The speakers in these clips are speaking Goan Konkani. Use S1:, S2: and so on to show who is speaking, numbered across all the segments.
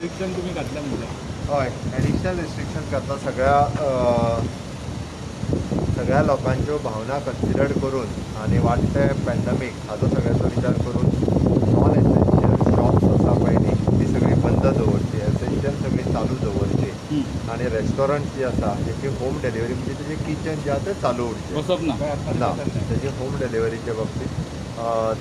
S1: रिस्ट्रिक्शन तुम्ही घातलं म्हणजे?
S2: हय, एडिशनल रिस्ट्रिक्शन घातला. सगळ्या लोकांच्यो भावना कन्सिडर करून आनी वाडटे पॅन्डमीक हाजो सगळ्याचो विचार करून नॉन एसेन्शियल शॉप्स आसा पळय न्ही, ती सगळी बंद दवरची, एसेन्शियल सगळी चालू दवरची आनी रेस्टॉरंट जी आसा तेची होम डिलिव्हरी, म्हणजे तेजें किचन जें आसा तें चालू उरचें.
S1: बसप ना.
S2: ना, तेजी होम डिलिव्हरीच्या बाबतीत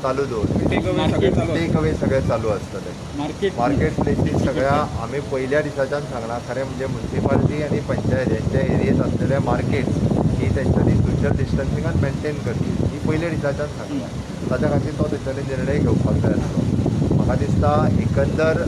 S2: चालू दवरची.
S3: टेक अवे सगळें चालू.
S2: टेक अवे सगळें चालू आसतलें.
S1: मार्केट?
S2: मार्केट प्लेसीस सगळ्या आमी पयल्या दिसाच्यान सांगलां. खरें म्हणजे मुन्सिपालिटी आनी पंचायत हेंच्या एरियेत आसलेले मार्केट्स ही तेंच्यांनी सोशल डिस्टन्सिंगान मेंटेन करची ही पयल्या दिसाच्यान सांगलां. ताच्या खातीर तो तेंच्यांनी निर्णय घेवपाक जाय आसलो. म्हाका दिसता एकंदर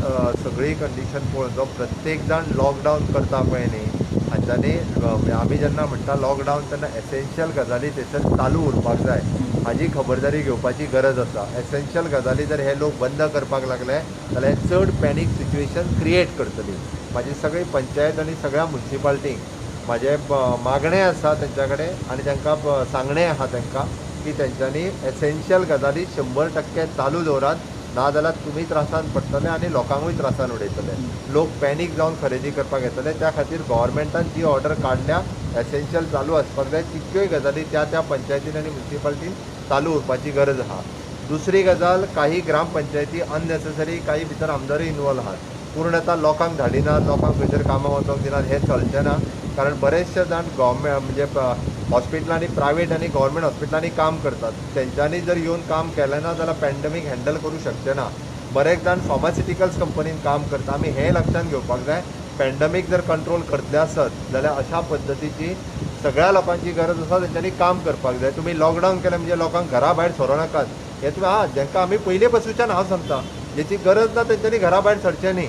S2: सगळी कंडिशन पळोवन जो प्रत्येक जाण लॉकडावन करता पळय न्ही, हांच्यांनी म्हणजे आमी जेन्ना म्हणटा लॉकडावन तेन्ना एसेन्शियल गजाली थंयसर चालू उरपाक जाय हाजी खबरदारी घेवपाची गरज आसा. एसेन्शियल गजाली जर हे लोक बंद करपाक लागले जाल्यार चड पॅनीक सिच्युएशन क्रिएट करतली. म्हाजी सगळी पंचायत आनी सगळ्या मुन्सिपालिटींक म्हाजें मागणें आसा तेंच्या कडेन आनी तांकां सांगणें आहा तांकां की तेंच्यांनी एसेन्शियल गजाली 100% चालू दवरात, नाजाल्यार तुमी त्रासान पडटले आनी लोकांकूय त्रासान उडयतले. लोक पॅनीक जावन खरेदी करपाक येतले. त्या खातीर गव्हर्मेंटान जी ऑर्डर काडल्या एसेन्शियल चालू आसपाक जाय, तितक्योय गजाली त्या त्या पंचायतीन आनी मुन्सिपालिटीन चालू उरपाची गरज आहा. दुसरी गजाल, काही ग्रामपंचायती अननेसेसरी काही भितर आमदारूय इनवॉल्व आहात, पूर्णता लोकांक धाडिनात, लोकांक खंयसर कामां वचोंक दिनात. हें चलचें ना, कारण बरेचशे जाण गव्हर्मेंट म्हणजे हॉस्पिटलांनी, प्रायवेट आनी गव्हर्मेंट हॉस्पिटलांनी काम करतात. तेंच्यांनी जर येवन काम केलें ना जाल्यार पॅन्डमीक हँडल करूं शकचे ना. बरेच जाण फार्मास्युटिकल्स कंपनीन काम करता. आमी हें लक्षांत घेवपाक जाय, पॅन्डमीक जर कंट्रोल करतले आसत जाल्यार अशा पद्दतीची सगळ्या लोकांची गरज आसा, तेंच्यांनी काम करपाक जाय. तुमी लॉकडावन केलें म्हणजे लोकांक घरा भायर सरूं नाकात हें तुमी आहा. जेंका आमी पयले पासूच्यान हांव सांगता, जेची गरज ना तेंच्यांनी घरा भायर सरचें न्ही,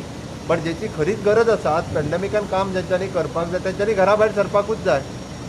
S2: बट जेची खरीच गरज आसा, आज पॅन्डमिकान काम जेंच्यांनी करपाक जाय तेंच्यांनी घरा भायर सरपाकूच जाय.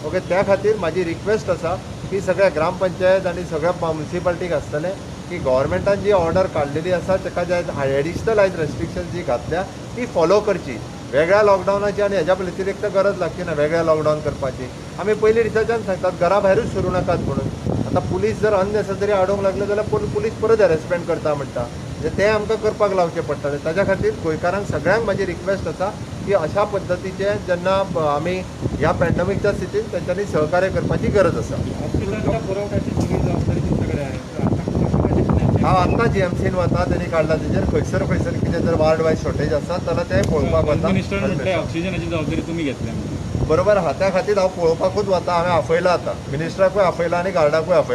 S2: ओके, त्या खातीर म्हाजी रिक्वेस्ट आसा की सगळ्या ग्रामपंचायत आनी सगळ्या मुन्सिपालिटीक आसतलें की गव्हर्मेंटान जी ऑर्डर काडलेली आसा ताका जे एडिशनल आयज रेस्ट्रिक्शन जी घातल्या ती फॉलो करची. वेगळ्या लॉकडावनाची आनी हेज्या व्यतिरिक्त गरज लागची ना वेगळ्या लॉकडावन करपाची. आमी पयलीं दिसाच्यान सांगतात घरा भायरूच सरूं नाकात म्हणून. आतां पुलीस जर अननेसेसरी आडोवंक लागले जाल्यार पुलीस परत हॅरेसमेंट करता म्हणटा, म्हणजे तें आमकां करपाक लावचें पडटलें. ताच्या खातीर गोंयकारांक सगळ्यांक म्हाजी रिक्वेस्ट आसा की अशा पद्दतीचे जेन्ना आमी ह्या पॅन्डमिकच्या स्थितीन तेंच्यांनी सहकार्य करपाची गरज आसा.
S3: हॉस्पिटलच्या पुरवठ्याची सगळी जबाबदारी तुमच्याकडे आहे, तर आता कसं कंडिशन आहे?
S2: हांव आत्तां जीएमसीन वता, तेणी काडला तेजेर खंयसर खंयसर कितें जर वार्ड वायज शॉर्टेज आसा जाल्यार तें पळोवपाक वता.
S1: मिनिस्टर म्हटलें ऑक्सिजनाची जबाबदारी तुम्ही घेतल्या.
S2: बरोबर आहा, त्या खातीर हांव पळोवपाकूच वता. हांवें आपयला आतां मिनिस्टराकूय आपयला आनी गार्डाकूय आपयला.